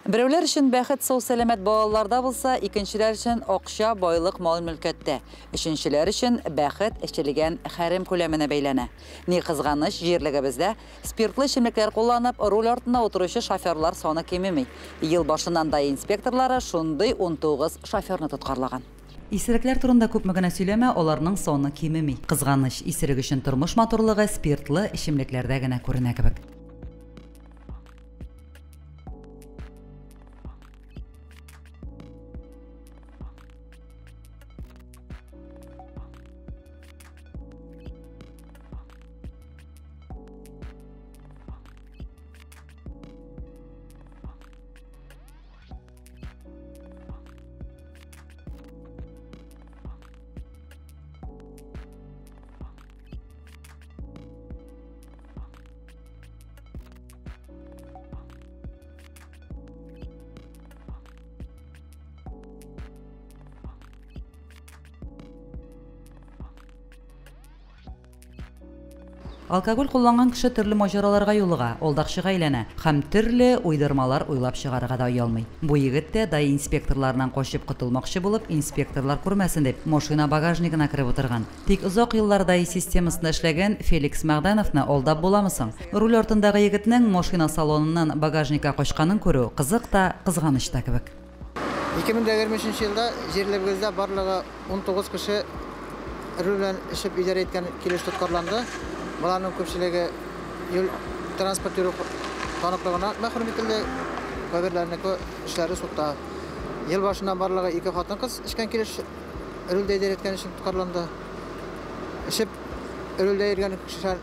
Берәүләр өчен бәхет сау-сәламәт балаларда булса, икенчеләр өчен акча, байлык, мал-мөлкәттә. Өченчеләр өчен бәхет эчелгән хәрем күләменә бәйләнә. Ни кызганыч, җирлегебездә спиртлы эчемлекләр кулланып, руль артына утыручы шоферлар саны кимеми. Ел башыннан ДАИ инспекторлары шундый 19 шоферны тоткарлаган. Исерекләр турында күпме генә сөйләмә, аларның саны кимеми. Кызганыч, исерек өчен тормыш матурлыгы спиртлы эчемлекләрдә генә күренә кебек. Алкоголь кулланган кеше төрле маҗараларга юлыга, алдакчыга әйләнә һәм төрле уйдырмалар уйлап чыгарырга да оялмый. Бу егет тә ДАИ инспекторларыннан качып котылмакчы булып, инспекторлар күрмәсен дип, машина багажнигына кереп утырган. Тик озак еллар ДАИ системасында эшләгән Феликс Мәгъдәновны алдап буламы соң? Руль артындагы егетнең машина салоныннан багажникка качканын күрү кызык та, кызганыч та кебек. 2023 елда җирлегебездә барлыгы 19 кеше руль белән эчеп идарә иткән килеш тоткарланды. Боларның күпчелеге юл транспорт йөрү таныклыгына мәхрүм ителде. Кайберләренеке эшләре судта. Ел башыннан барлыгы 2 хатын-кыз эчкән килеш рульдә идарә иткән өчен тоткарланды. Эчеп рульдә йөргән кешеләр,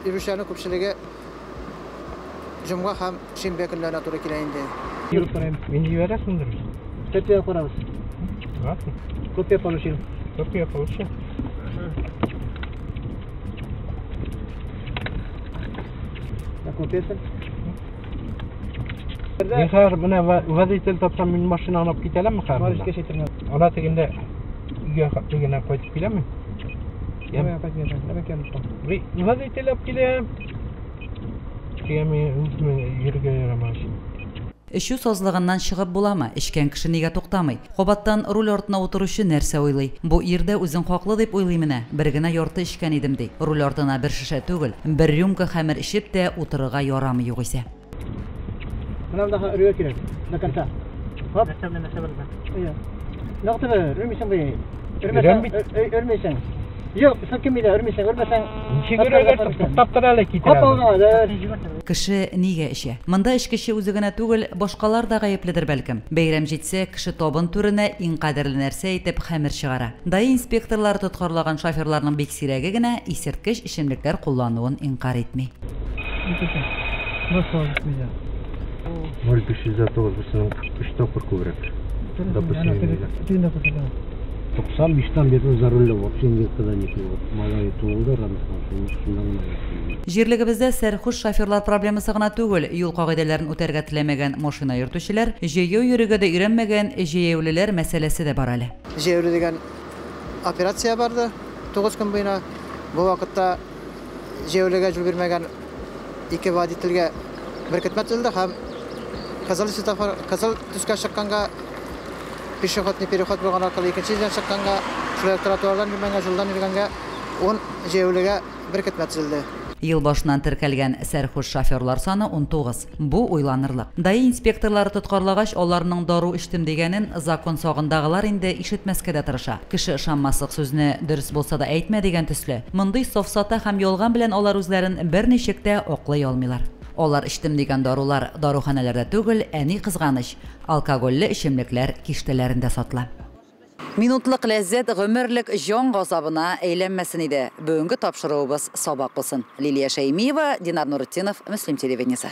йөрүчеләрнең күпчелеге җомга һәм шимбә көннәренә туры килә инде. Йөреп карыйм. Мин җибәрәсеңдер. Копия карабыз. Копия получил. Копия получил. Копиясын. Мин хәзер менә водитель тапсам, мин машина алып китә алам хәзер. Бар эшкә чәйтергә. Ана тегендә өйгә хәтле генә кайтып киләме? Водитель алып киләм. Дигән мин үземә йөрергә ярамас. Эчү сазлыгыннан чыгып буламы? Эчкән кеше нигә туктамый? Кабаттан руль артына утыручы нәрсә уйлый? Бу ир дә үзен хаклы дип уйлый менә. Бер генә ярты эчкән идем ди. Руль артына бер шешә түгел, бер рюмка хәмер эчеп тә утырырга ярамый югыйсә. Менә монда өрергә кирәк. До конца. Хоп. Нәрсә белән, нәрсә белән? Әйе. Нык түгел, өрмисең бит. Өрәм бит. Өрмисең. Юк, селкенми дә, өрмисең, өрмәсәң. Ничек өрергә? Туктап тор әле, китер әле. Кеше нигә эчә? Монда эчкече үзе генә түгел, башкалар да гаепледер бәлкем. Бәйрәм җитсә, кеше табын түренә иң кадерле нәрсә итеп хәмер чыгара. ДАИ инспекторлары тоткарлаган шоферларның бик сирәге генә исерткеч эчемлекләр куллануын инкарь итми. 0,509 берсенең 3 тапкыр күбрәк. Допустим, 95-тан бері за рулем вообще никогда не пил. Малай туылды, шуннан гына. Җирлегебездә сәрхуш шоферлар проблемасы гына түгел, юл кагыйдәләрен үтәргә теләмәгән машина йөртүчеләр, җәяү йөрергә дә өйрәнмәгән җәяүлеләр мәсьәләсе дә бар әле. Җәяүле дигән операция барды 9 көн буена. Бу вакытта җәяүлегә юл бирмәгән 2 водительгә беркетмә төзелде һәм кызыл светофор, кызыл төскә чыкканга, пешеходный переход булган аркылы икенче җирдән чыкканга, шулай ук тротуардан йөрмәгән, юлдан йөргәнгә 10 җәяүлегә беркетмә төзелде. Ел башыннан теркәлгән сәрхуш шоферлар саны 19. Бу уйланырлык. ДАИ инспекторлары тоткарлагач, аларның дару эчтем дигәнен закон сагындагылар инде ишетмәскә дә тырыша. Кеше ышанмаслык сүзне дөрес булса да әйтмә дигән төсле. Мондый сафсата һәм ялган белән алар үзләрен берничек тә аклый алмыйлар. Алар эчтем дигән дарулар даруханәләрдә түгел, ә ни кызганыч, алкогольле эчемлекләр киштәләрендә сатыла. Минутлык ләззәт гомерлек җан газабына әйләнмәсен иде. Бүгенге тапшыруыбыз сабак булсын. Лилия Шәймиева, Динар Нуретдинов, Мөслим телевидениесе.